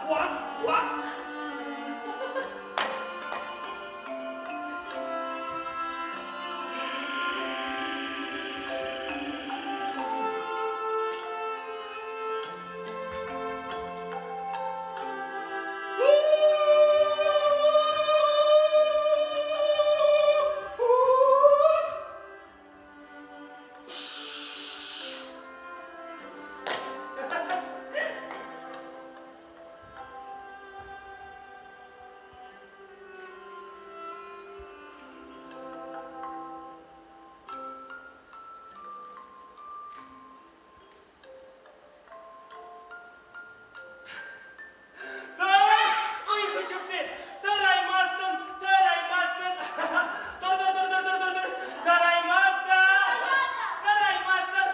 Квак, квак. Ыйхӑ чухне тӑраймастӑн, тӑраймастӑн. Тӑр-тӑр-тӑр-тӑр-тӑр-тӑр, тӑраймастӑн, тӑраймастӑн,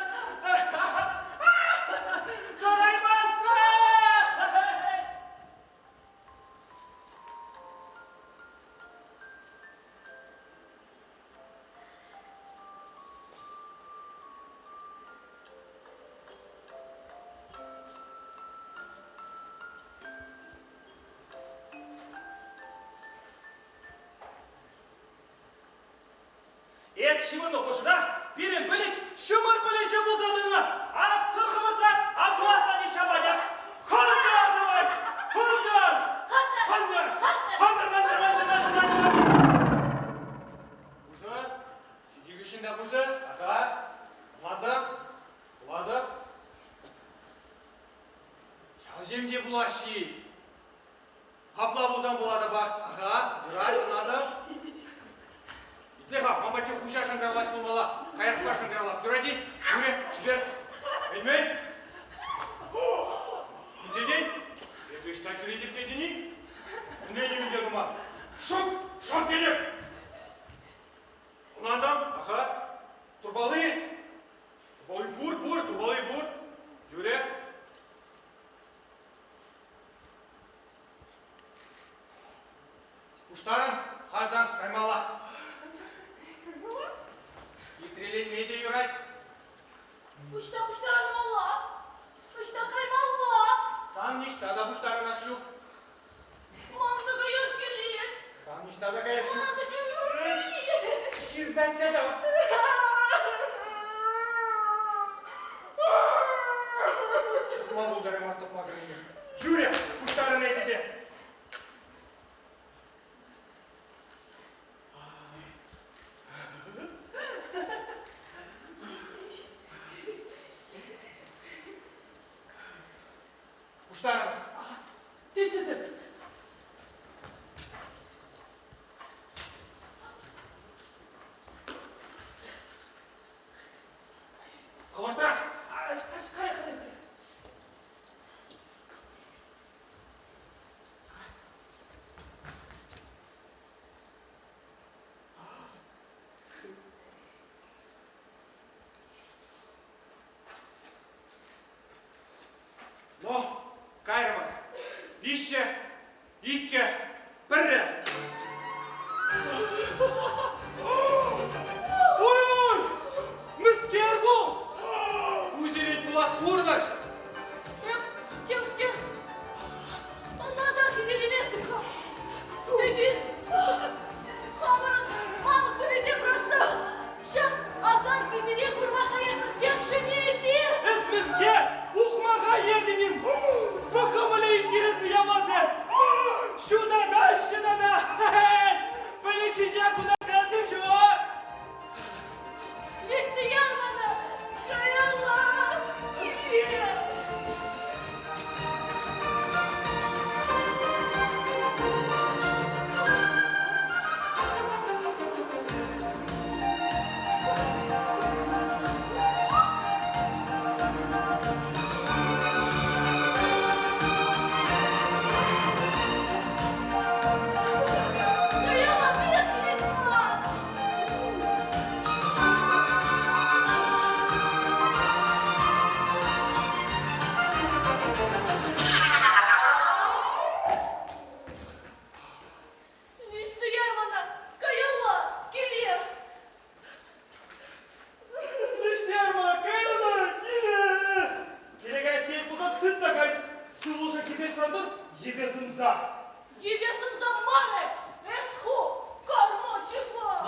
тӑраймастӑн. Эс ҫывӑрнӑ хушӑра пирӗн пӗлӗт ҫумӑр пӗлӗчӗ пулса тӑнӑ. Атту хӑвӑртрах атту ҫапатах. Хӑнтӑр тӑвать! Хӑнтӑр! Хӑнтӑр! Хӑнтӑр! Хӑнтӑр! Хӑнтӑр! Хӑнтӑр! Хӑнтӑр! Пушӑ. Ҫитӗкӗҫӗн те пушӑ. Аха. Ватӑ. Ватӑ. Ҫавсем те пулаҫҫӗ-и? Апла пулсан пулатӑпах. Аха, юрать, ӑнлантӑм. Итле-ха, ман патне хуҫа шӑнкӑравлать пулмалла. Каярахпа шӑнкӑравлап. Юрать-и? Юрӗ, чипер. Ӗнмен? Тетен? Эпӗ ӑҫта ҫӳретӗп тетӗн-и? Мӗнле нимӗн те тума? Шӑп, шӑп тетӗп! Ӑнлантӑм, аха. Турпалли? Турпалли пур, пур, турпалли пур. Юрӗ. Пуҫтарӑн, харсан каймалла. Хитреленме те юрать. Ӑҫта пуҫтарӑнмалла? Ӑҫта каймалла? Сан ниҫта та пуҫтарӑнас ҫук. Ман та каяс килет. Сан ниҫта та каяс ҫук. Ман та каяс килет. Ҫыртать те Чӑтма пултараймастӑп макӑрнине. Юрӗ, пуҫтарӑн эсӗ те. Пуҫтарӑн. Тетесем. Хӑвӑртрах! Ну, кайрӑмӑр. Виҫҫӗ, иккӗ, пӗрре. Ой-ой! Мӗскер ку? Ку пулас пурнӑҫ. Эп темскер ӑна та ҫитерейместӗп-ха. Эпир хамӑрӑн хамӑр пӗлӗте просто ҫак асан писене курма каятӑп тесшӗн-и эсир? Эс мӗскер? Ухмаха ертӗн-им? Пӑхӑмӑлӗ интереслӗ ямасӑр.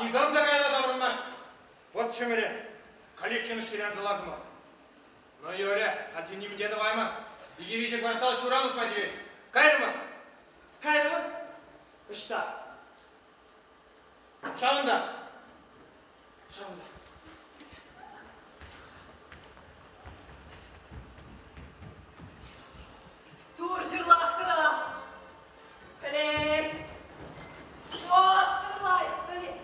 Никам та каялла таврӑнмасть. Вӑт чӗмӗре, коллекцияны ҫырянса лартӑмӑр. Ну, юрӗ, хальхи нимӗн те тӑваймӑн. Икӗ-виҫӗ квартал ҫуран утма тивет. Кайрӑмӑр. Кайрӑмӑр. Ӑҫта? Ҫавӑнта. Ҫавӑнта. Тур ҫырлахтӑра. Пӗлет. Шотсӑр лайӑх пӗлет.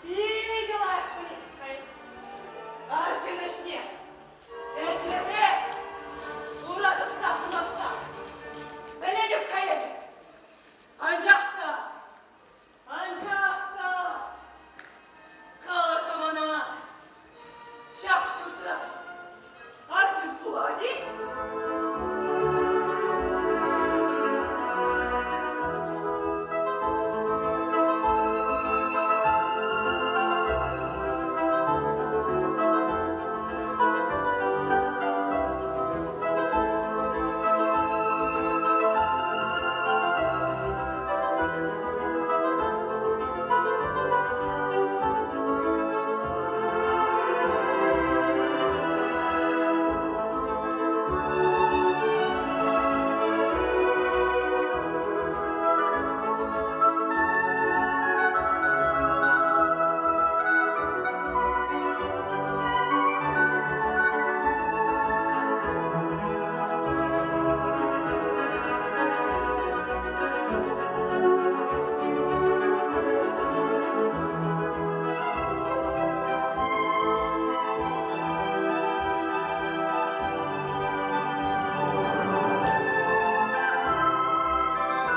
Питӗ лайӑх пӗлет хӑй. Арҫын ӗҫне ӗҫлесе ура тӑсса пуласса пӗлетӗп хӑйӗн. Анчах та, анчах та калӑр-ха мана, ҫак ҫуртра арҫын пулать-и?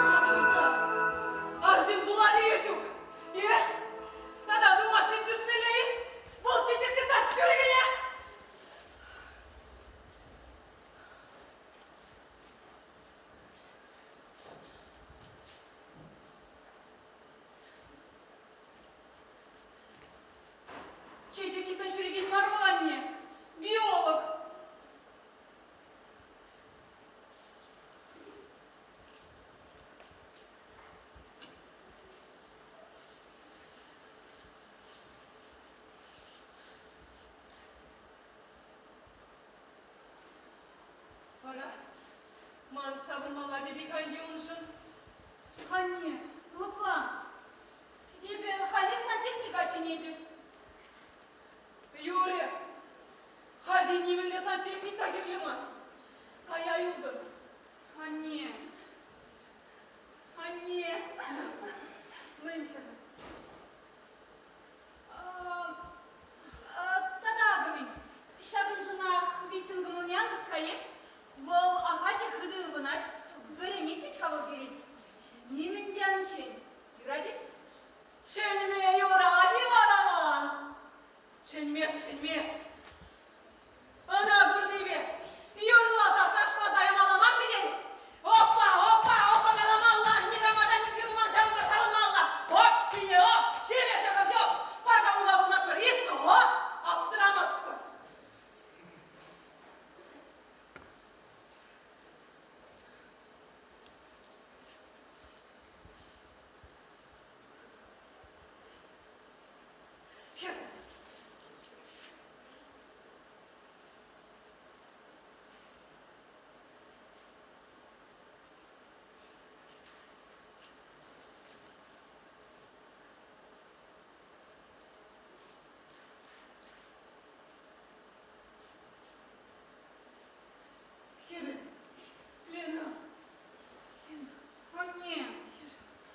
Ҫак ҫуртра арҫын пулать-и ҫук? Е тата нумай ҫын тӳсмелле-и? Вӑл чечек тытса ҫӳрекене! Чечек килсе ҫӳрекен мар вӑл анне, биолог. Вара ман савӑнмалла тет анне уншӑн. Анне, лӑплан. Эпӗ халех сантехника чӗнетӗп. Юрӗ, хальхи нимӗнле сантехник та кирлӗ мар. Кая юлтӑм. Анне, анне, мӗн хӗрӗм? Тата акӑ-мӗн, ҫакӑншӑнах Витьӑн кӑмӑлне ан пӑс-ха-е. Вӑл ахаль те хытӑ ывӑнать, вӗренет вӗт-ха вӑл пирӗн. Нимӗн те ан чӗн. Юрать-и? Чӗнме юрать-и вара ман? Чӗнмес, чӗнмес. Ӑна курнипе юрласа ташласа ямалла мар ҫитет. Опа, опа, опа каламалла, никама та нимпе пулман ҫавӑнпа савӑнмалла. Оп ҫине, оп, ҫиме шӑкӑрчӑк, пашалупа пурӑнатпӑр, ит оп, аптӑрамастпӑр. Хӗр. Хӗрӗм, Лена, Лена, анне,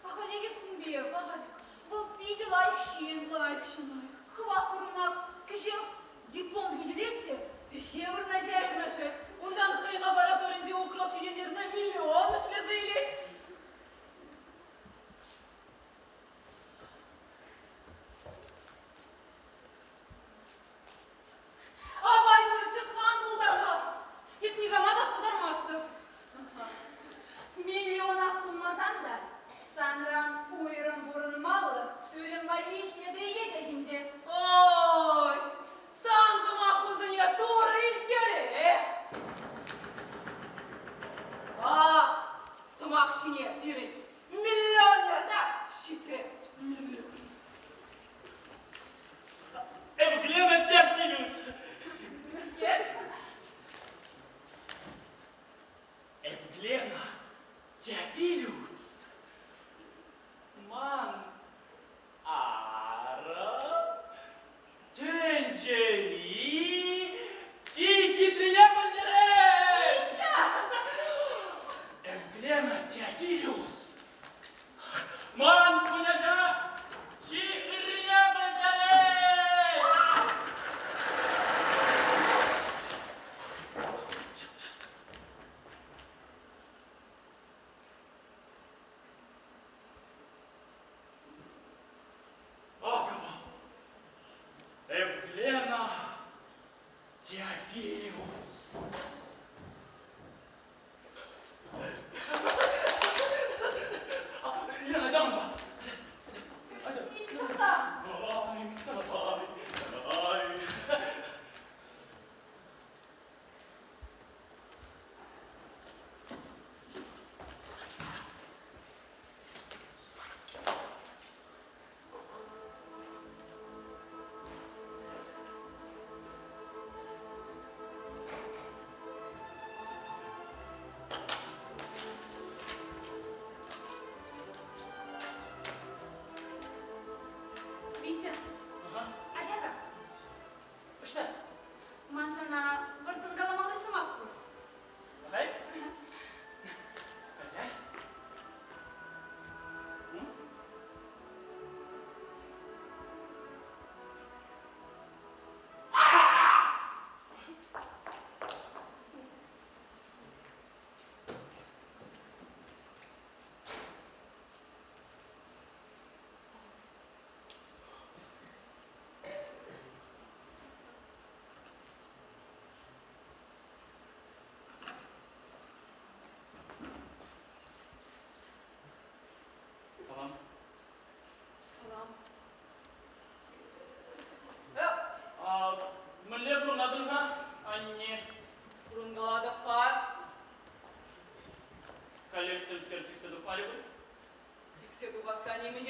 ахалех эс ун пек, ахаль. Вӑл питӗ лайӑх ҫын, лайӑх ҫын, лайӑх. Хӑвах курӑнать, кӗҫех диплом хӳтӗлет те ӗҫе вырнаҫать. Вырнаҫать. Унтан хӑй лабораторинче укроп ҫитӗнтерсе миллион ӗҫлесе илет. Авай дурчӑк, ан пултар-ха. Эп никама та пултармастӑп. Миллионах пулмасан та санран уйрӑм пурӑнмалӑх пӳлӗм валли ӗҫлесе илетех ӗнтӗ. Ой, сан сӑмахусене Турӑ илттерех. А, сӑмах ҫитет.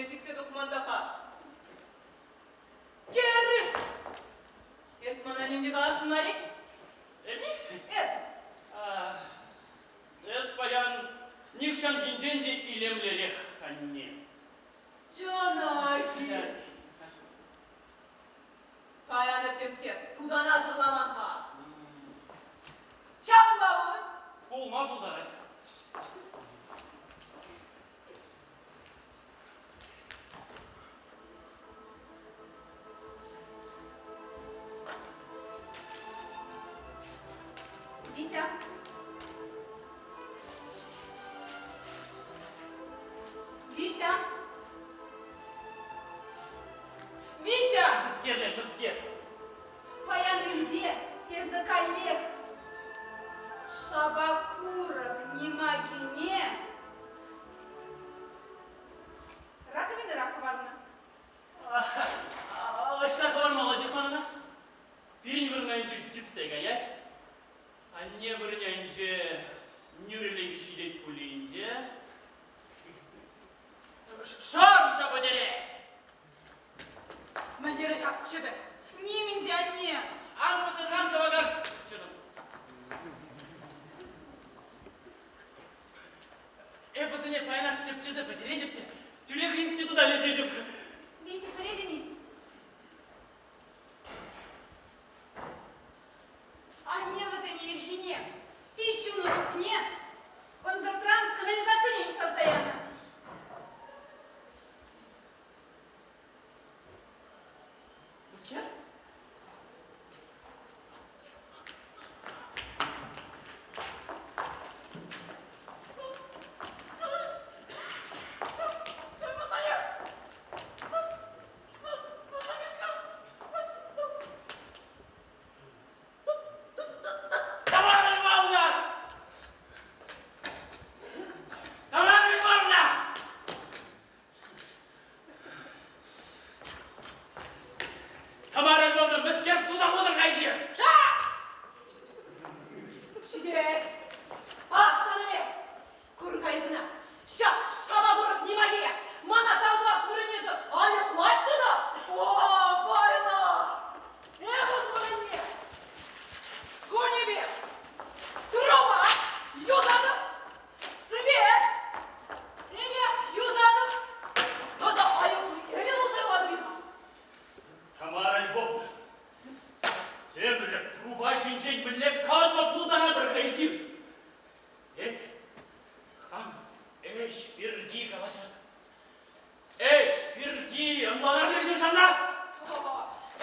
те сиксе тухман та-ха. Кӗрӗш! Эс мана ним те каласшӑн мар-и? Эпи? Эс. Эс паян нихҫанхинчен те илемлӗрех, анне. Чӑнах-и? Паян темскер тутана сывламан-ха. Ҫавӑнпа пуль. Пулма пултарать. Витя. Витя. Витя! Мӗскерле, мӗскер? Паян ирпе эсӗ каллех шапа курӑк нимакине раковинӑрах хӑварнӑ. Ӑҫта хӑвармалла тет ман ӑна? Пирӗн вырӑнӗнче типсе каять. Анне вырӑнӗнче нӳрӗлӗхӗ ҫитет пулин те шӑршӑ пӗтерет. Мӗн терӗ ҫак чӗпӗ? Нимӗн те, анне! Ан пӑшӑрхан тӑвакан чунӑм. Эп вӗсене паянах тӗпчесе пӗтеретӗп те тӳрех института леҫетӗп. Витя, пӗлетӗн-и? Анне вӗсене ирхине, пит ҫунӑ чухне, ӑнсӑртран канализацине юхтарса янӑ. Мӗскер? Тамара Львовна! Тамара Львовна! Тамара Львовна, мӗскер туса хутӑр-ха эсир? Ҫитет! Ах, санӑме! Кур-ха эсӗ ҫак шапа курӑк нимаке! Мана тав тӑвас вырӑнне айӑплать тата! О, вӑйлӑ! Эпӗ вырӑнне! Кунӗпе труба юсатӑп, свет, эрех юсатӑп, тата айӑплӑ эпӗ пулса юлатӑп-и-ха? Тамара Львовна, темле труба ҫинчен мӗнле калаҫма пултаратӑр-ха эсир? Эп хам ӗҫ пирки калаҫатӑп. Ӗҫ пирки ӑнланатӑр-и сана?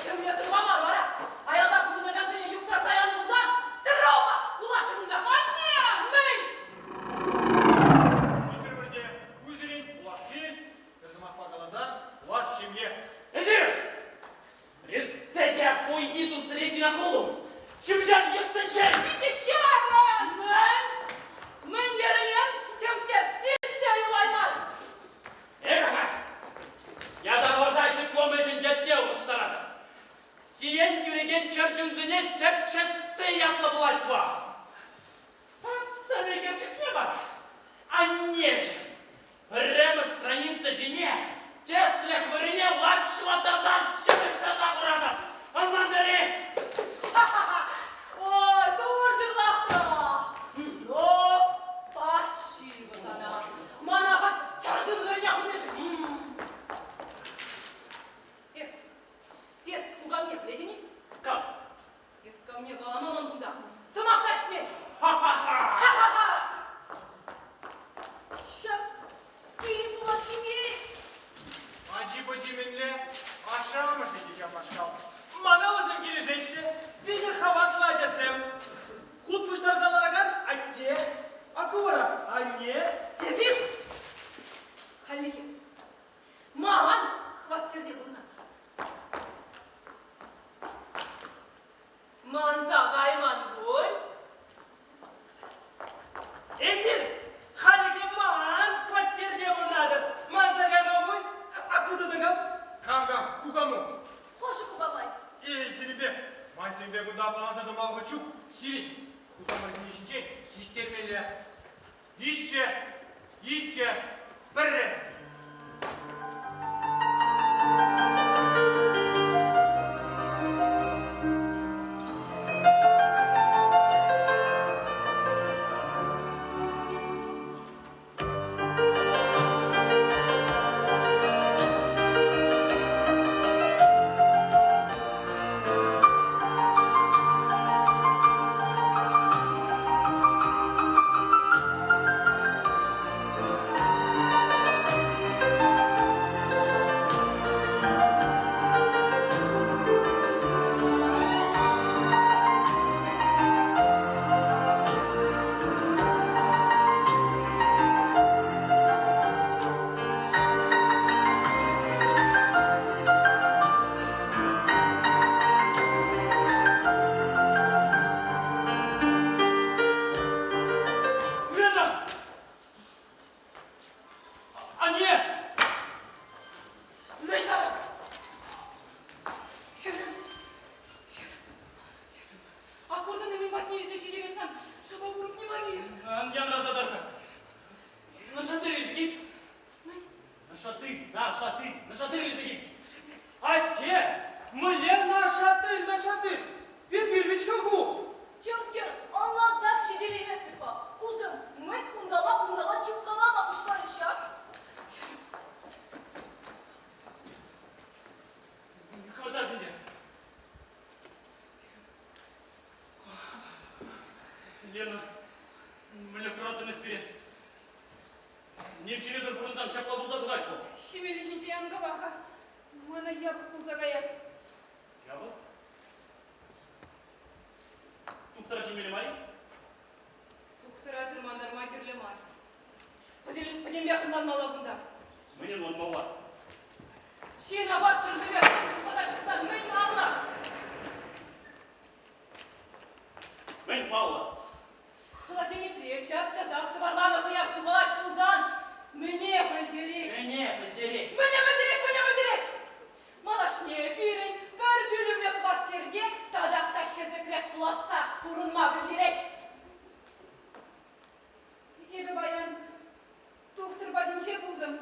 Темле труба мар вара. Аялта пурӑнакансене юхтарса янӑ пулсан труба пуласшӑн унта. Анне! Мӗн? Ҫитрӗмӗр те кусерен пулас кил, пӗр сӑмахпа каласан, пулас ҫемье. Эсир! Рестете фуйнитус ретинакулум! Чимҫан йышсенчен! Витя, чарӑн! Мӗн? Мӗн терӗн эс? Темскер илтсе юлайман. Эпӗ-ха ятарласа диплом ӗҫӗн ятне улӑштаратӑп. Сиен кӳрекен чӗрчунсене тӗпчесси ятлӑ пулать вӑл. Сан сӑнӳкерчӗкне вара аннешӗн Пӗрремӗш страница ҫине тӗслӗх вырӑнне лачлаттарса ҫӑвӑҫласа хуратӑп. Ӑнлантӑр-и? Ой, тур ҫырлахтӑр! Ну, спасибо сана. Мана хать чӗрчун вырӑнне хунишӗн. Эс, эс кукамне пӗлетӗн-и? Кам? Эс камне калама ман кунта. Сӑмах та ҫитмест. Ха-ха-ха! Ҫак пирӗн пулас ҫемьере Ачи-пӑчи мӗнле, ашшӗ-амӑшӗ те ҫавнашкал. Мана вӗсем килӗшеҫҫӗ, питӗ хаваслӑ ачасем. Хут пуҫтарса ларакан атте, а ку вара анне. Эсир хальлӗхе ман хваттерте пурӑнатӑр. Манса кайман пуль? Эсир халӗхе ман хваттерте пурӑнатӑр. Манса кайман пуль? А ку тытӑкам? Кам-кам, кукаму? Хошӑ кукамай. Эй, сирӗнпе, ман сирӗнпе кунта аппаланса тӑма вӑхӑт ҫук. Сирӗн хусамӑр килни ҫинчен систермелле. Виҫҫӗ, иккӗ, пӗрре. Нашатырь, нашатырь илсе кил. Атте, мӗнле нашатырь, нашатырь? Пир-пир ку. Темскер, ӑнлансах ҫитерейместӗп-ха. Кусем мӗн унталла-кунталла чупкалама пуҫларӗҫ ҫак? Хӑвӑртах ӗнтӗ. Лена, мӗнле хӑратӑн эс пире? Ним ҫимесӗр пурӑнсан ҫапла пулса тухать вӑл. Ҫимелли ҫинче ан кала-ха. Мана япӑх пулса каять. Япӑх? Тухтӑра чӗнмелле мар-и? Тухтӑра чӑрмантарма кирлӗ мар. Пӗтӗмпех ӑнланмалла кунта. Мӗн ӑнланмалла? Ҫын апат ҫӗршывӗ ҫухатать пулсан мӗн паллӑ? Мӗн паллӑ? Холодильникре час-часах тӑварланӑ хӑяр ҫухалать пулсан мӗне пӗлтерет? Мӗне пӗлтерет? Мӗне пӗлтерет, мӗне пӗлтерет? Малашне пирӗн пӗр пӳлӗмлӗ хваттерте татах та хӗсӗкрех пуласса пурӑнма пӗлтерет. Эпӗ паян тухтӑр патӗнче пултӑм.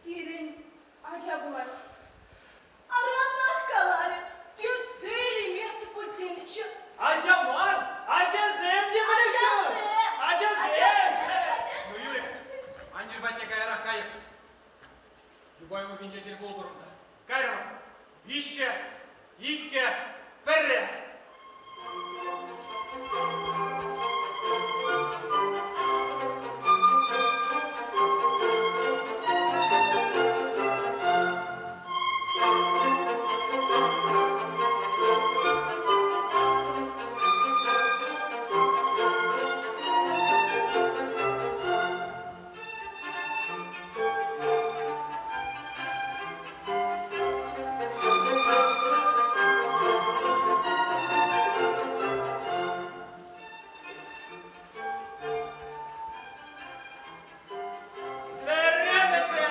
Пирӗн ача пулать. Аранах каларӗ, кӗтсе илейместӗп пуль тенӗччӗ. Ача мар, ачасем те пӗлеҫҫӗ. Ачасем! Ачасем! Ну, Юрий, аннӳ патне каярах кайӑп. Дубай уйӑхӗнче тӗл пулӑпӑр унта. Кайрӑмӑр. Виҫҫӗ, иккӗ, пӗрре. Пӗрремӗшӗ!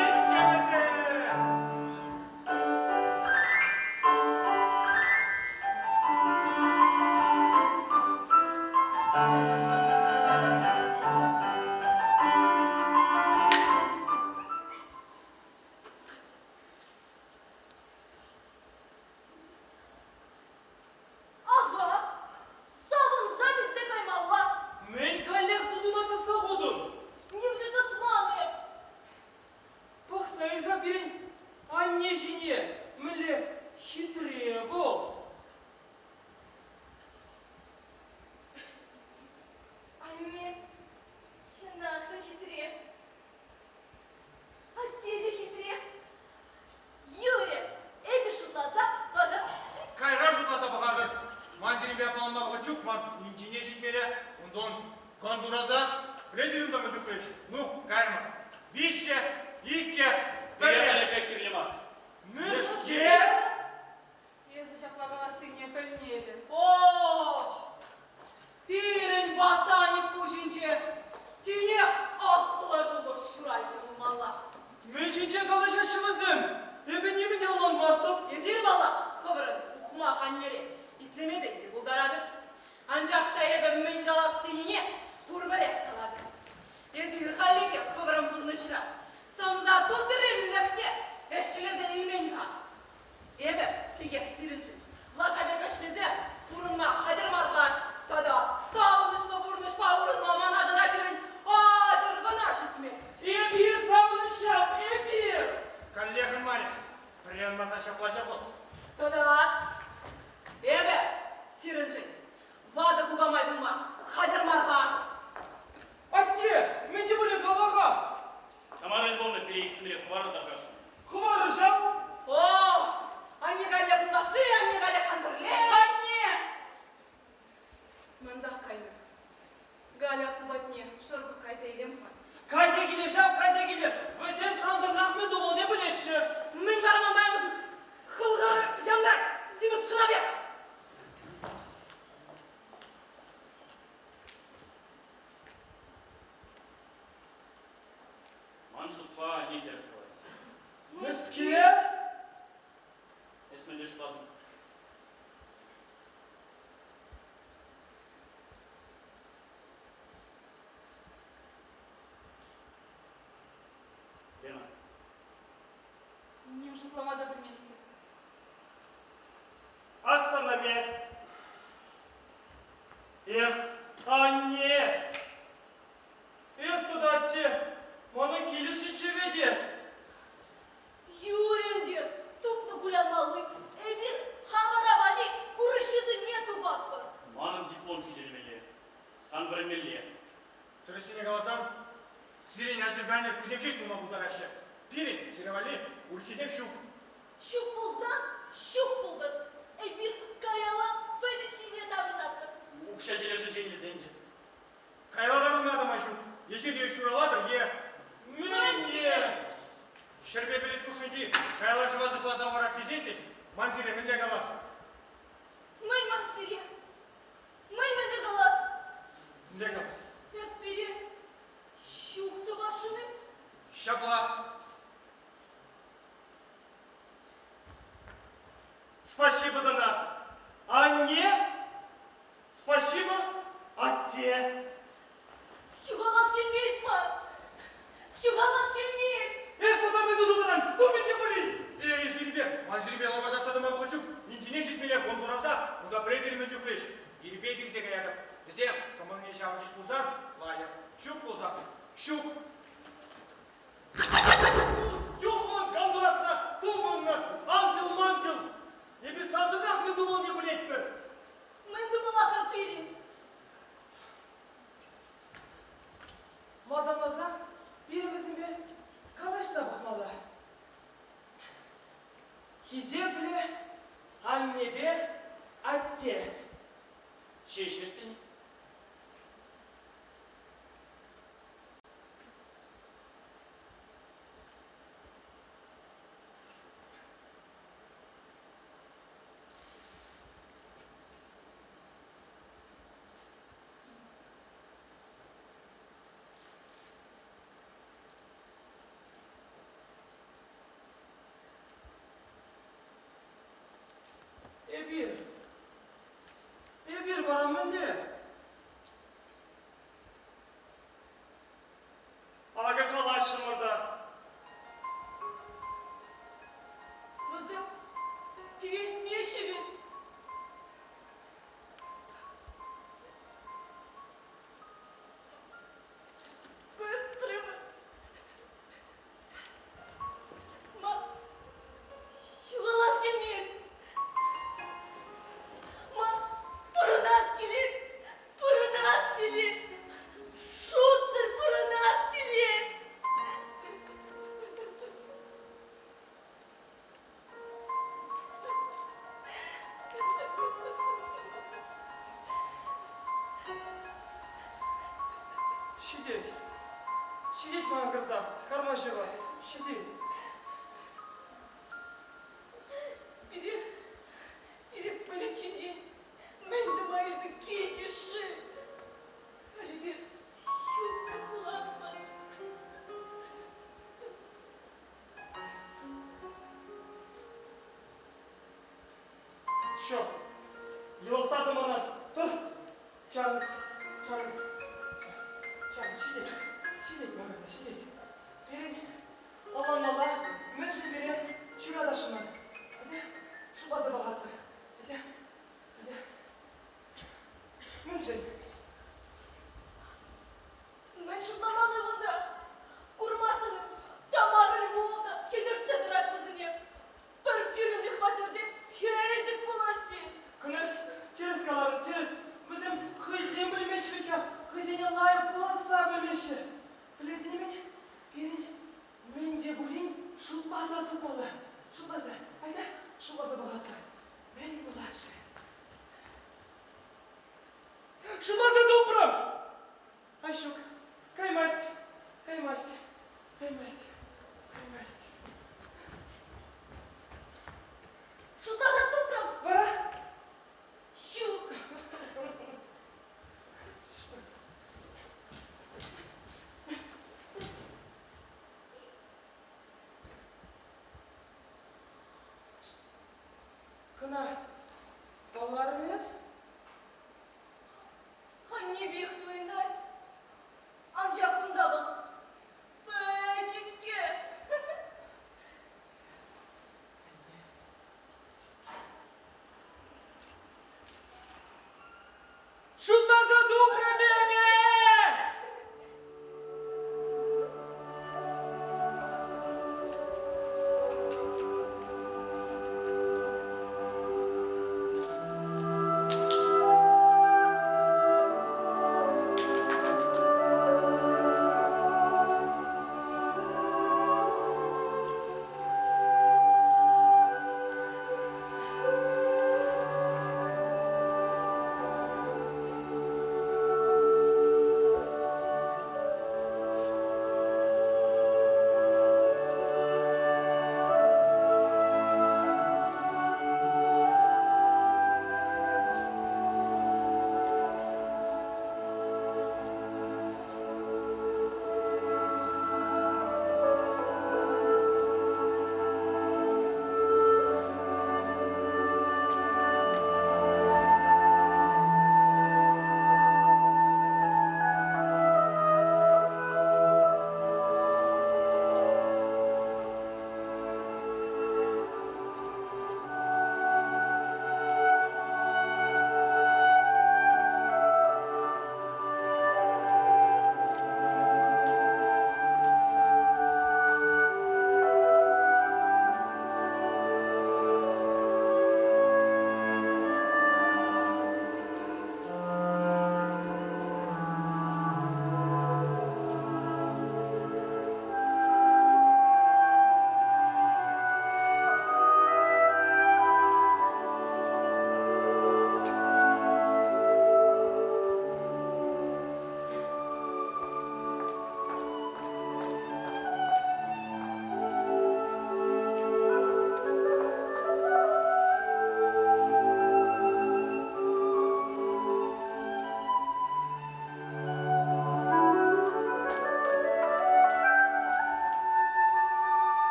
Иккӗмӗшӗ! Ага, савӑнса вилсе каймалла. Мӗн каллех тутуна тӑсса хутӑн? Нимле тӑсман эп. Пӑхса ил-ха пирӗн анне ҫине, мӗнле хитре вӑл. Анне, чӑнах та хитре. Атте те хитре. Юрӗ, эпӗ шутласа пӑхӑп. Кайран шутласа пӑхатӑр. Ман сирӗнпе аппаланма вӑхӑт ҫук, ман инҫене ҫитмелле. Унтан кантураса пӗлетӗр унта мӗн чухлӗ ӗҫ. Ну, кайрӑмӑр. Виҫҫӗ, иккӗ, пӗрре. Пӗрре кирлӗ мар. Мӗскер? Эсӗ ҫапла калассине пӗлнӗ эпӗ. О, пирӗн ботаник пуҫӗнче тинех ӑслӑ шухӑш ҫуралчӗ пулмалла. Мӗн ҫинчен калаҫаҫҫӗ вӗсем? Эпӗ нимӗн те ӑнланмастӑп. Эсир паллах хӑвӑрӑн ухмах аннере итлемесен те пултаратӑр. Анчах та эпӗ мӗн калас тенине пурпӗрех калатӑп. Эсир хальлӗхе хӑвӑрӑн пурнӑҫра сӑмса тутӑриллӗх те ӗҫлесе илмен-ха. Эпӗ текех сирӗншӗн лаша пек ӗҫлесе пурӑнма хатӗр мар-ха. Тата савӑнӑҫлӑ пурнӑҫпа пурӑнма мана тата сирӗн ачӑр кӑна ҫитмест. Эпир савӑнӑҫҫам, эпир! Каллех ӑнмарӗ. Пӗрре ӑнмасан ҫапла ҫапах. Тата эпӗ сирӗншӗн ватӑ кукамай пулма хатӗр мар-ха. Атте, мӗн те пулин кала-ха. Тамара Львовна пире иксӗмӗре хӑварӑр тархасшӑн. Хӑварӑр ҫав. О, анне каллех ытлашши, анне каллех кансӗрлет. Анне! Мансах кайнӑ. Галя аппу патне шӑрпӑк кайса илем-ха. Кайса килӗр ҫав, кайса килӗр. Вӗсем сантӑрнах мӗн тумаллине пӗлеҫҫӗ. Мӗн вара ман хӑлхара янрать симӗс шӑна пек. шутпа анне тӗрӗс калать. Мӗскер? Эс мӗнле шутлатӑн? Лена. Ним шутлама та пӗлместӗп. Ак сана ме. Эх, анне! Эс тата атте, мана килӗшнӗччӗ вӗт эс. Юрӗ ӗнтӗ, тупнӑ кулянмалли. Эпир хамӑра валли урӑххисене тупатпӑр. Манӑн диплом хӳтӗлемелле, сан вӗренмелле. Тӗрӗссине каласан, сирӗн аҫӑрпа-аннӗр кусем ҫеҫ пулма пултараҫҫӗ. Пирӗн сире валли урӑххисем ҫук. Ҫук пулсан, ҫук пултӑр. Эпир каялла пӗлӗт ҫине таврӑнатпӑр. Укҫа тӗлӗшӗнчен илсен те. Каялла таврӑнма та май ҫук. Эсир е ҫуралатӑр, е... Мӗнле? Ҫӗрпе пӗлӗт хушшинчи шайлашӑва сыхласа хӑварас тесессӗн ман сире мӗнле калас? Мӗн ман сире? Мӗн мӗнле калас? Мӗнле калас? Эс пире ҫук тӑвасшӑн-им? Ҫапла. Спасибо сана, анне. Спасибо, атте. Ҫухалас килмест ман. Ҫухалас килмест. Эс тата мӗн туса тӑран? Тупи те пулин. Эй, сирӗнпе, ман сирӗнпе лапӑртатса тӑма вӑхӑт ҫук. Инкене ҫитмелле Гондураса, унта пӗлетӗр мӗн чухлӗ ӗҫ. Ирпе килсе каятӑп. Вӗсем кӑмӑлне ҫавӑрчӗҫ пулсан, лайӑх. Ҫук пулсан, ҫук. Юхман Гондурасна тупӑннӑ ангел-мангел. Эпир салтаках мӗн тумаллине пӗлетпӗр. Мӗн тумалла-ха пирӗн? Малтанласа пирӗн вӗсемпе калаҫса пӑхмалла. Хисеплӗ аннепе атте. Ҫеҫ вӗсен. Эпир, эпир вара мӗнле? Акӑ калаҫрӑмӑр та. Вӗсем кӳренмеҫҫӗ вӗт. Пӗтрӗмӗр. Ма ҫухалас килмест. Ма пурӑнас килет. Пурӑнас килет! Шутсӑр пурӑнас килет! Ҫитет. Ҫитет мана кӑрса, карма ҫӑва. Ҫитет. Пире, пире пӗлӗт ҫинчен Мӗн тума эсӗ килчӗ-ши? Халӗ ҫук пулатпӑр. Ҫук. Йӑлӑхтартӑн мана. Тӑр. Чарӑн. Чарӑн. Чарӑн. Ҫитет. Ҫитет, макӑрса, ҫитет. Пирӗн ӑнланмалла, мӗншӗн пире ҫуратасшӑн мар. Атя, шутласа пӑхатпӑр. Атя, атя. Мӗншӗн? Мӗн шутламалли кунта? Курмастӑн Тамара Львовна хӗтӗртсе тӑрать вӗсене. Пӗр пӳлӗмлӗ хваттерте хӗсӗк пулать те. Князь, тӗрӗс каларӑн, тӗрӗс. Вӗсем хӑйсем пӗлмеҫҫӗ вӗт-ха, хӑйсене лайӑх пуласса пӗлмеҫҫӗ. Пӗлетӗн-и-мӗн, пирӗн мӗн те пулин шутласа тупмалла. Шутласа, айта, шутласа пӑхатпӑр. Мӗн пулать-ши? Шутласа тупрӑм! А ҫук, каймасть, каймасть, каймасть, каймасть. Шутласа тупрӑм. Вара? Ҫук. пек туйӑнать. Анчах кунта вӑл пӗчӗккӗ. Шутласа тупрӑм эпӗ!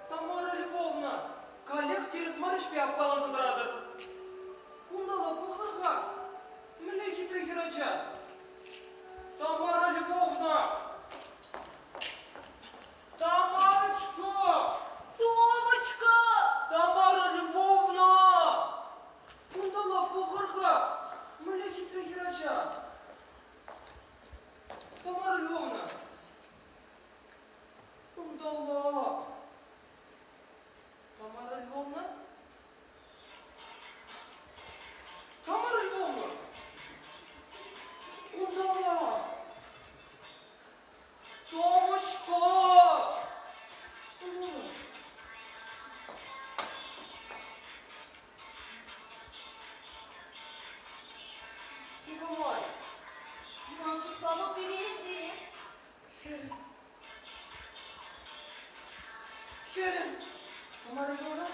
Тамара Львовна, каллех тӗрӗс мар ӗҫпе аппаланса тӑратӑр. Кунталла пӑхӑр-ха. Мӗнле хитре хӗрача. Тамара Львовна! Тамарочка! Томочка! Тамара Львовна! Кунталла пӑхӑр-ха. Мӗнле хитре хӗрача. Тамара Львовна! Кунталла. Тамара Львовна? Тамара Львовна! Кунталла. Томочка! Николай! Ман шутпа вӑл пире илтет. Хӗрӗм. Хӗрӗм. Тамара Львовна.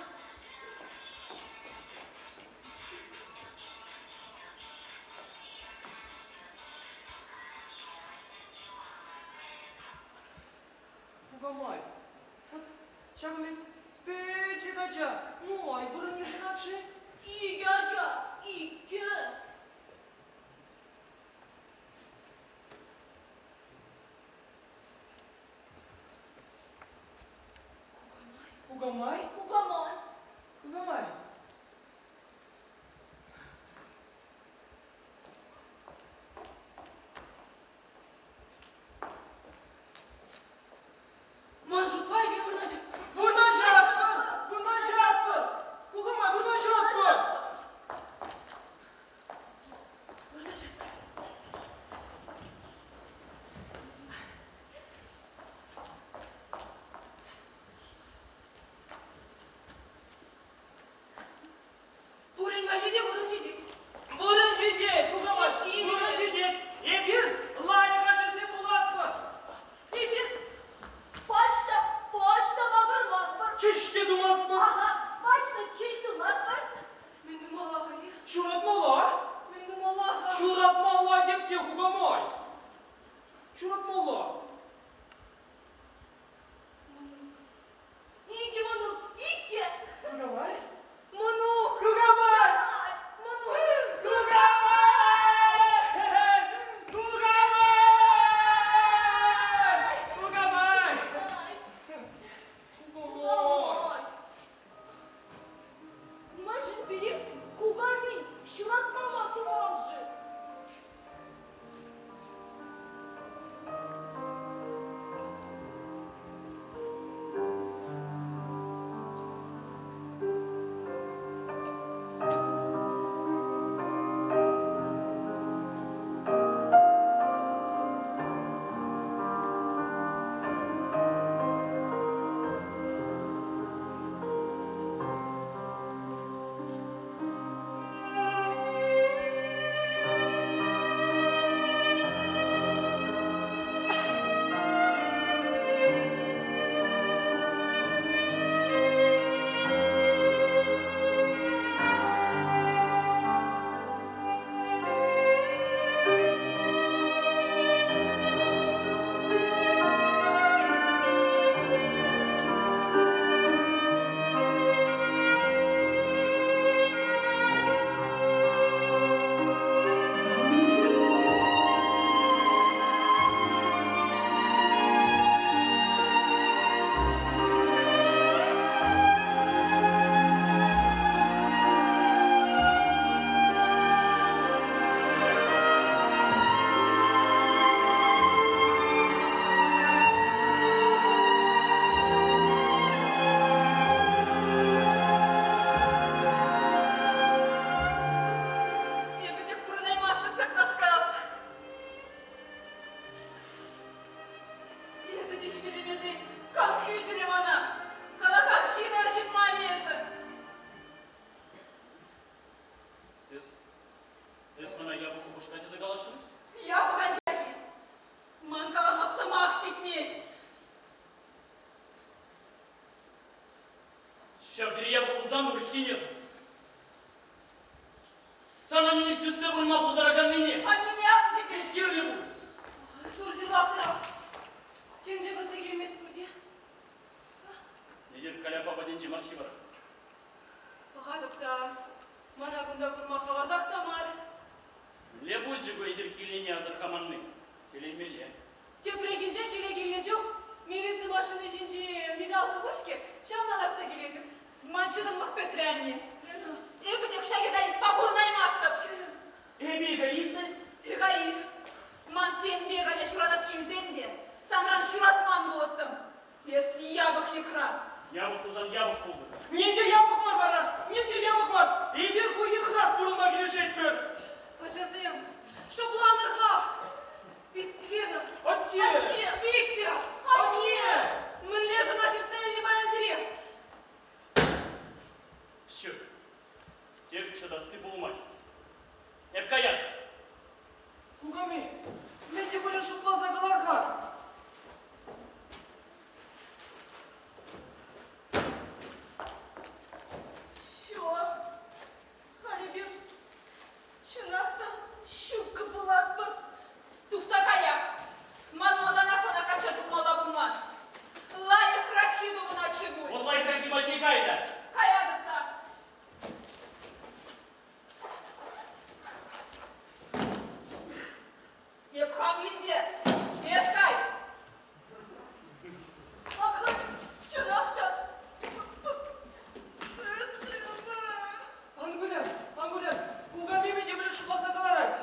Кукамай, вот ҫакӑн пек пӗчӗк ача нумай вырӑн йышӑнать-ши? Икӗ ача, иккӗ. Кукамай? Кукамай. Кукамай. Ман шутпа эпир вырнаҫатпӑр. Вырнаҫатпӑр! Вырнаҫатпӑр! Кукамай, вырнаҫатпӑр! Пурин валли те вырӑн ҫитет. Вырӑн ҫитет, кукамай, Ҫитет. вырӑн ҫитет. Эпир лайӑх ачасем пулатпӑр. Эпир пач та, пач та макӑрмастпӑр. Чӗҫ те тумастпӑр. Ага, пач та чӗҫ тумастпӑр. Мӗн тумалла-ха? Ҫуратмалла. Мӗн тумалла-ха? Ҫуратмалла теп те кукамай. Ҫуратмалла. Мӑнук. Икӗ мӑнук, иккӗ. Эс мана япӑх упӑшка тесе каласшӑн? Япӑх анчах-и? Ман калама сӑмах ҫитмест. Ҫав тери япӑх пулсан урӑххине туп. Сан аннӳне тӳссе пурӑнма пултараканнине. Аннене ан тӗкӗн. Пит кирлӗ пуль. Тур ҫырлахтӑрах. Тӗнче пӗтсе килмест пуль те. Эсир Каляпа патӗнче мар-ши вара? Пӑхатӑп та, мана кунта курма хавасах та мар. Мӗнле пулчӗ ку эсир килнине асӑрхаманни? Тӗлӗнмелле. Тепрехинче киле килнӗ чух милици машини ҫинчи мигалка пур-ҫке, ҫавна лартса килетӗп. Ман чӑтӑмлӑх пӗтрӗ, анне. Эпӗ тек ҫак эгоистпа пурӑнаймастӑп. Эпӗ эгоист-и? Эгоист. Ман тем пек ача ҫуратас килсен те санран ҫуратман пулӑттӑм. Эс япӑх йӑхра. Япӑх пулсан япӑх пултӑр. Ним те япӑх мар вара, ним те япӑх мар. Эпир ку йӑхрах пурӑнма килӗшетпӗр. Ачасем, шӑпланӑр-ха! Лена! Атте! Атте! Витя! Анне! Мӗнле шӑна ҫитсе илнӗ паян сире? Ҫук. Тек чӑтасси пулмасть. Эп каятӑп. Куками, мӗн те пулин шутласа кӑлар-ха. Ҫук. Халь эпир чӑнах та ҫуккӑ пулатпӑр. Тухса каях. Ман малтанах сана качча тухмалла пулман. Лайӑхраххи тупӑнатчӗ пуль. Вӑл лайӑхраххи патне кай та. Каятӑп та. Эп хам илте. Эс кай. Акӑ, чӑнах та. Ан кулян, ан кулян, куками мӗн те пулин шутласа кӑларать.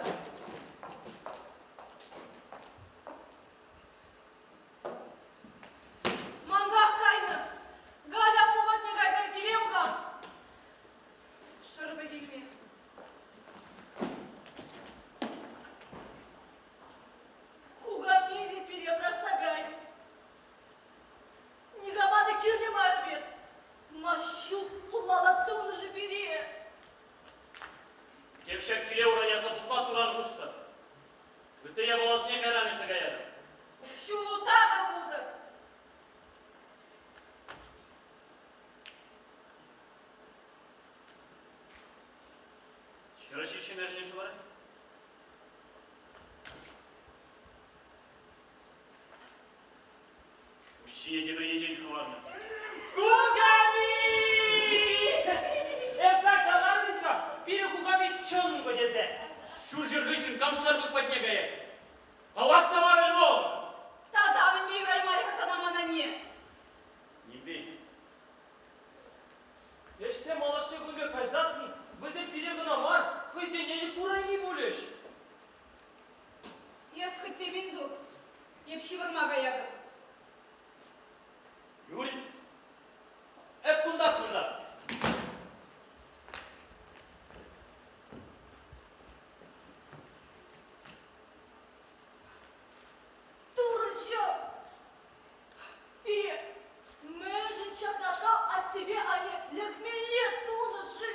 Мансах кайнӑ. Галя аппу патне кайса килем-ха. Шӑрпӑк илме. Куками те пире пӑрахса кайнӑ. Никама та кирлӗ мар пек. Ма ҫук пулмалла тунӑ-ши пире? Тек ҫак киле ура ярса пусма туран хушнӑ. Ытти япаласене кайран илсе каятӑп. Ҫулу такӑр пултӑр. Ҫӗрӗҫ ҫӗмӗрнӗ вара? Уҫҫине тепӗр енчен хӑварнӑ. Куками! Эпса каларӑм-ха, пирӗн куками чӑнкӑ тесе. Ҫурҫӗр хыҫҫӑн кам шарпӑк патне каять? Паллах, Тамара Львовна! Тата мӗнпе юраймарӗ-ха сана ман анне? Нимпе. Ӗҫсем малашне кун пек кайсассӑн вӗсем пире кӑна мар, хӑйсене те курайми пулӗҫ. Эс хӑть темӗн ту, эп ҫывӑрма каятӑп. Юрий, эп кунтах выртатӑп. Турӑҫӑм! Пире мӗншӗн ҫакнашкал аттепе анне лекмелле тунӑ-ши?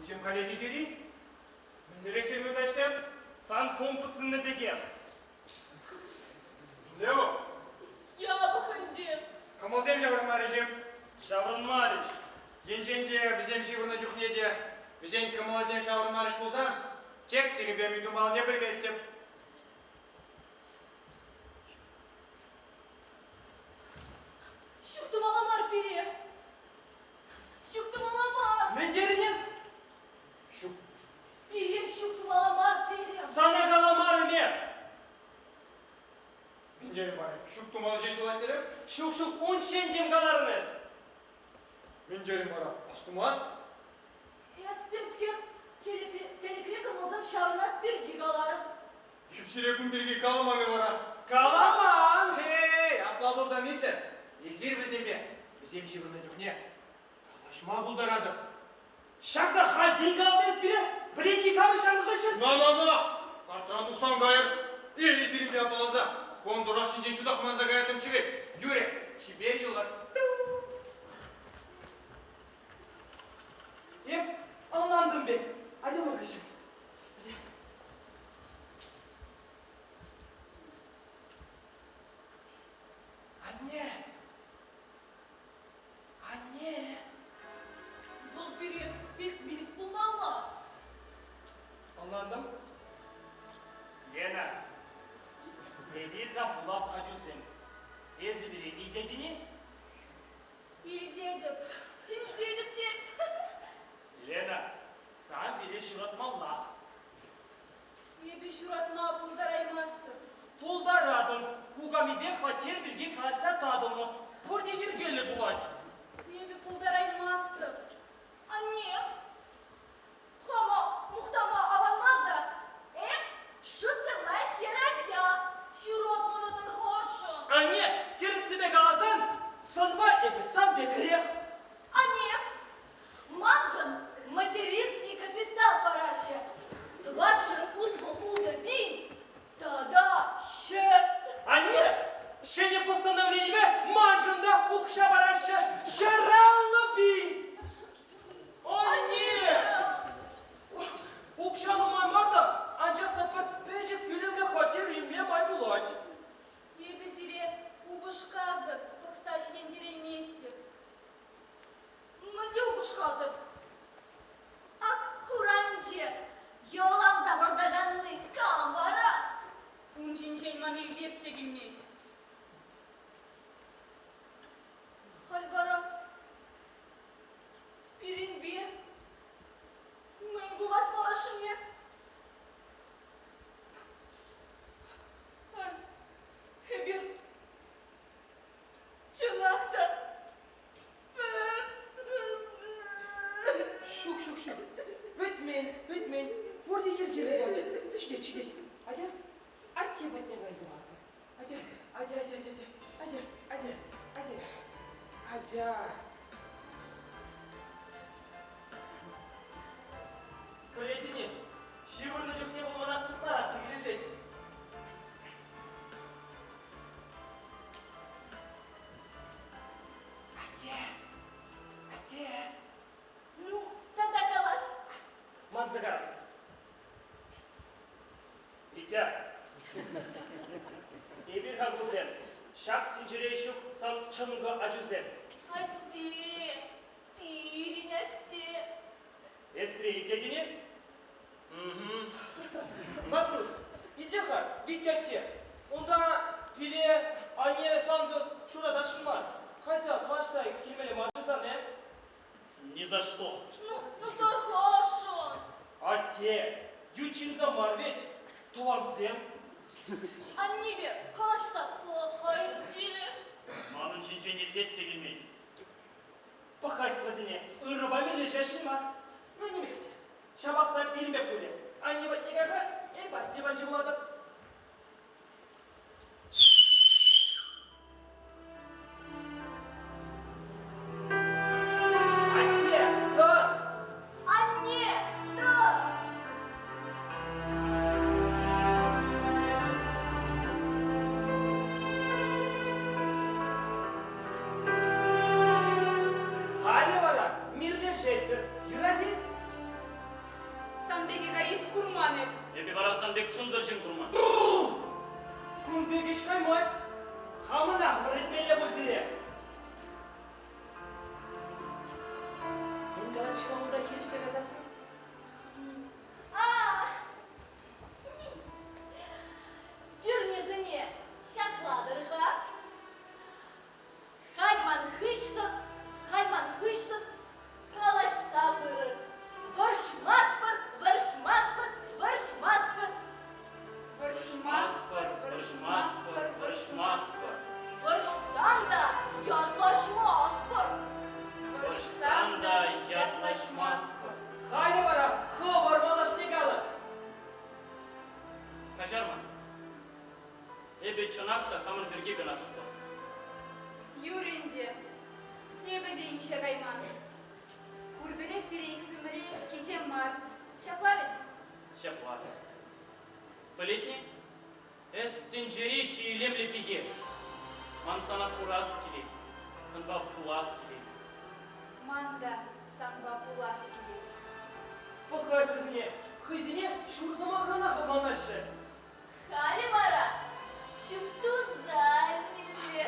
Кусем халех икӗри? Мӗнлерех сирӗн Сан компасӑннӑ пекех. Мӗнле вӑл? Япӑх ӗнтӗ. Кӑмӑлсем ҫаврӑнмарӗҫ-им? Ҫаврӑнмарӗҫ. Енчен те вӗсем ҫывӑрнӑ чухне те вӗсен кӑмӑлӗсем ҫаврӑнмарӗҫ пулсан, тек сирӗнпе мӗн тумаллине пӗлместӗп. Ҫук тумалла мар пире. Ҫук тумалла мар. Мӗн терӗн эс? Ҫук. Пире ҫук тумалла мар терӗм. Сана каламарӑм эп. Мӗн терӗм вара? Ҫук тумалла ҫеҫ юлать терӗм. Ҫук, ҫук, унччен тем каларӑн эс. Мӗн терӗм вара? Астумасть? Эс темскер тӗлӗкре кӑмӑлсем ҫаврӑнас пирки каларӑм. Сире кун пирки каламан-и вара? Каламан! Эй, апла пулсан итлӗр. Эсир вӗсемпе, вӗсем ҫывӑрнӑ чухне, калаҫма пултаратӑр. Ҫакна халь тин каланӑ эс пире? Пӗлет-и кам ҫакӑн хыҫҫӑн? На-на-на! Картран тухсан кайӑр. Эй, сирӗнпе аппаланса, Гондурас ҫинчен чутах манса каяттӑмччӗ вӗт. Юрӗ, чипер юлӑр. Эп ӑнлантӑм пек. Атя ман хыҫҫӑн. Атя. Анне! Анне! Вӑл пире илтмест пулмалла. Ӑнлантӑм. Лена, эпир сан пулас ачусем. Эсӗ пире илтетӗн-и? Илтетӗп, илтетӗп тет. Лена, сан пире ҫуратмаллах. Эпӗ ҫуратма пултараймастӑп. Пултаратӑн. Кукамипе хваттер пирки калаҫса татӑлнӑ. Пурте йӗркеллӗ пулать. Эпӗ пултараймастӑп. Анне, хама мухтама аван мар та, эп шутсӑр лайӑх хӗрача. Ҫуратмана тархасшӑн. Анне, тӗрӗссипе каласан, сӑнпа эпӗ сан пекрех. Анне, Маншӑн материнский капитал параҫҫӗ. Тӑватҫӗр 66 пин тата ҫӗр. Анне, ҫӗнӗ постановленипе маншӑн та укҫа параҫҫӗ. 150 пин. Анне! Укҫа нумай мар та, анчах та пӗр пӗчӗк пӳлӗмлӗ хваттер илме май пулать. Эпӗ сире упӑшкасӑр пӑхса ҫитӗнтерейместӗп. Мӗнле упӑшкасӑр? Ак хуранӗнче йӑланса выртаканни кам вара? Ун ҫинчен ман илтес те килмест. Халь вара пирӗнпе мӗн пулать малашне? Эпир чӑнах та Ҫук, ҫук, ҫук. Пӗтмен, пӗтмен. Пурте йӗркеллӗ пулчӗ. Ҫитет, ҫитет. Атя, атте патне кайса лартӑр. Атя, атя, атя, атя, атя, атя, атя, атя. Пӗлетӗн-и, ҫывӑрнӑ чухне вӑл мана ытларах та килӗшет. Атте! Атте! Ну, тата калаҫ. Манса кай. Витя, эпир-ха кусем, ҫак тӗнчере ҫук сан чӑнкӑ ачусем. Атте, пирӗн атте. Эс пире илтетӗн-и? Маттур, итле-ха, Витя атте. Унта пире анне сансӑр ҫуратасшӑн мар. Кайса калаҫса килмелле мар-ши сан, э? Ни за что. Ну, ну тархасшӑн. Атте, ют ҫынсем мар вӗт, тӑвансем. Аннепе калаҫса пӑх-ха ӗнтӗ. Манӑн ҫинчен илтес те килмест. Пӑхать вӗсене, ырӑпа мирлешесшӗн мар. Ну, нимех те. Ҫапах та пирӗн пек пулӗ. Анне патне кайса эп атте патне пулатӑп. Атте, тӑр! Анне, тӑр! Халӗ вара мирлешетпӗр. Юрать-и? курман эп. Эпӗ вара сан пек чунсӑр ҫын курман. Кун пек ӗҫ каймасть. Хамӑнах вӗрентмелле пуль сире. Мӗн калать-ха унта хирӗҫсе касассӑн? Пӳрнесене ҫаклатӑр-ха. Халь ман хыҫсӑн, халь ман хыҫсӑн калаҫса пырӑр. Вӑрҫмастпӑр, вӑрҫмастпӑр, вӑрҫмастпӑр. Вӑрҫмастпӑр, вӑрҫмастпӑр, вӑрҫмастпӑр. Вӑрҫсан та ятлаҫмастпӑр. Вӑрҫсан та ятлаҫмастпӑр. Халӗ вара хӑвӑр малашне калӑр. Каҫар мана. Эпӗ чӑнах та хамӑн пирки кӑна шутлатӑп. Юрӗ ӗнтӗ. Эпӗ те инҫе кайман. Пурпӗрех пире иксӗмӗре кичем мар. Ҫапла вӗт? Ҫапла. Пӗлетне? Эс тӗнчери чи илемлӗ пике. Ман сана курас килет, санпа пулас килет. Ман та санпа пулас килет. Пӑхаҫҫӗ хӑйсене ҫур сӑмахранах ӑнланаҫҫӗ. Халӗ вара чуптуса илмелле.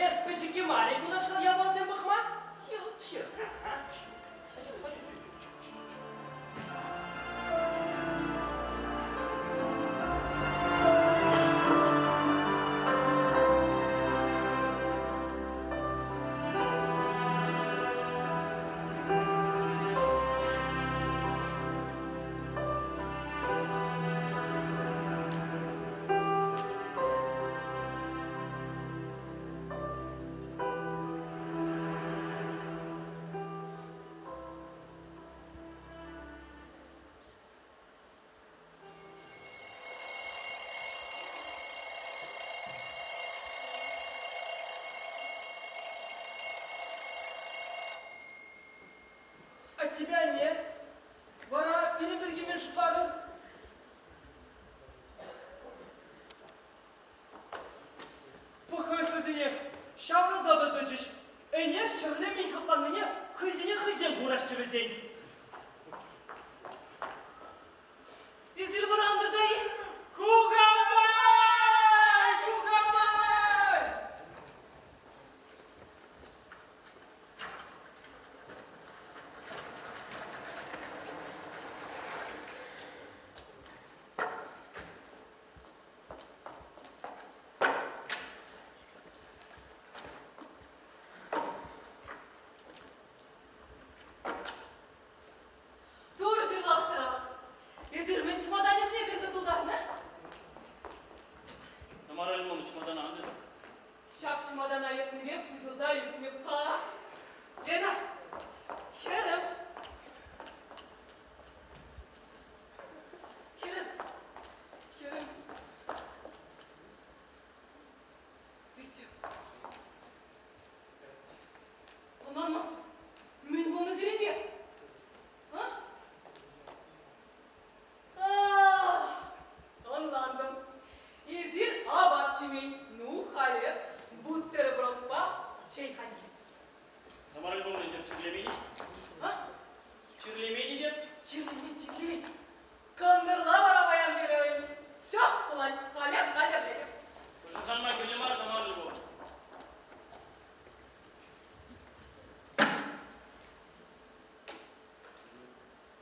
Эс пӗчӗкки мар-и кунашкал япаласем пӑхма? Ҫук. Ҫук. От тебя не. Вара пирӗн пирки мӗн шутлатӑн? Пӑхӑсӗсене ҫаврӑнса та тӑчӗҫ. Ӗнер ҫӗрле мӗн хӑтланнине хӑйсене хӑйсем кураҫҫӗ вӗсен. Эсир вӑрантӑр та-и? Кукамай! Кукамай! Тур ҫырлахтӑрах. Эсир мӗн чӑматанӗсене персе тултарнӑ? Тамара Львовна чӑматана ан тытӑр. Ҫак чӑматана йӑтнипех хуҫӑлса ӳкнӗ-ха. Лена, хӗрӗм. Хӗрӗм, хӗрӗм. Витя. Ӑнланмастӑп. Мӗн пулнӑ сирӗнпе? А? Ӑнлантӑм. Эсир апат ҫимен. Ну, халӗ бутербродпа чей хатӗрле. Тамара Львовна, эсир чирлемен-и? А? Чирлемен-и те? Чирлемен, чирлемен. Кӑнтӑрла вара паян пирӗн чӑх пулать. Халех хатӗрлетӗп. Пӑшӑрханма кирлӗ мар, Тамара Львовна.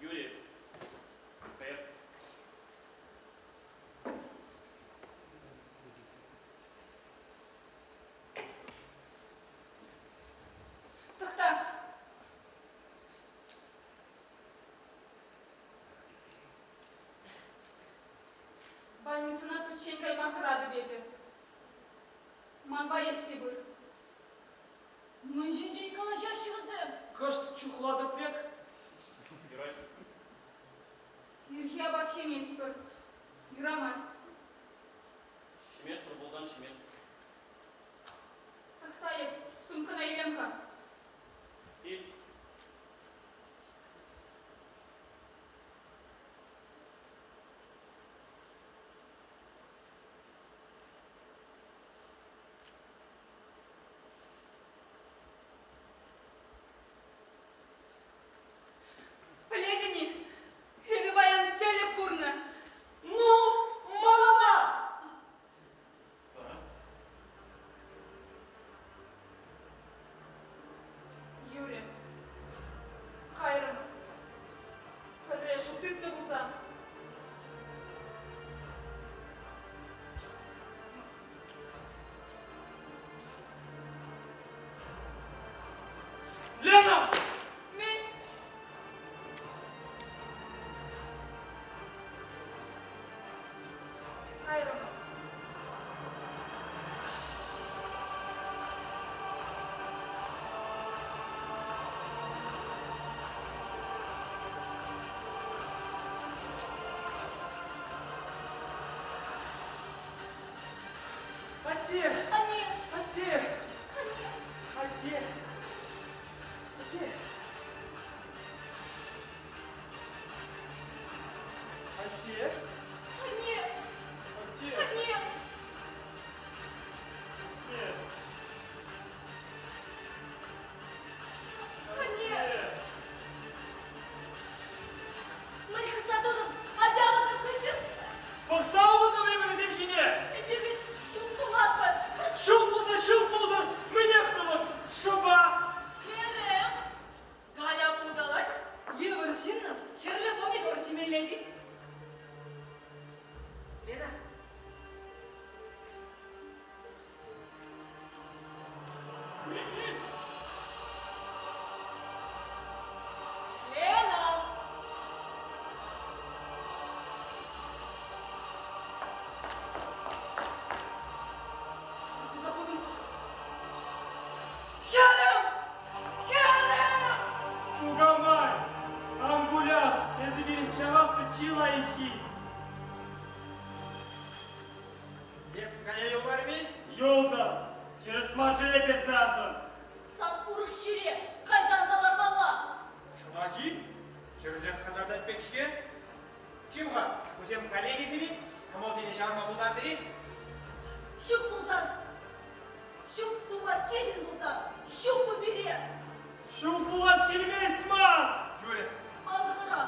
Юрий, поехали. Тӑхта. Больницӑна пӗччен кайма хӑратӑп эпӗ. Манпа эс те пыр. Мӗн ҫинчен калаҫаҫҫӗ вӗсем? Кӑшт чухлатӑп пек. Юрать. Ирхи апат ҫиместпӗр. Юрамасть. Ҫиместпӗр пулсан ҫиместпӗр. Тӑхта эп, сумкӑна илем-ха. Ил. Пӗлетӗн-и, эпӗ паян тӗлӗк курнӑ. Атте! Анне! Атте! Анне! Атте! Атте! Атте! Анне! Атте! Анне! Атте! Анне! Мӗн хытса тӑтӑн? Атя вӗсем хыҫҫӑн! Пӑхса ывӑнтӑм эпӗ вӗсем ҫине! Эпир вӗт ҫук пулатпӑр! Ҫук пулса ҫук пултӑр! Мӗнех тӑвӑн? Шӑпа! Хӗрӗм, Галя пулкалать, йывӑр ҫыннӑн хӗрлӗ помидор ҫимелле тет. Лена. Лена! Хӗрӗм! Хӗрӗм! Кукамай, ан кулян, эсӗ пирӗн ҫавах та чи лайӑххи. Эп кая юлмарӑм-и? Юлтӑм. Чӗрӗс мар ҫӗре персе антӑм. Сан урӑх ҫӗре кайса анса лармалла. Чӑнах-и? Чӗрсех кӑтартать пек-ҫке. Чим-ха, кусем коллегисем-и? Кӑмӑлсене ҫавӑрма пултартӑр-и? Ҫук пулсан, ҫук тума килтӗн пулсан, ҫук ту пире. Ҫук пулас килмест ман! Юрӗ. Ан хӑра.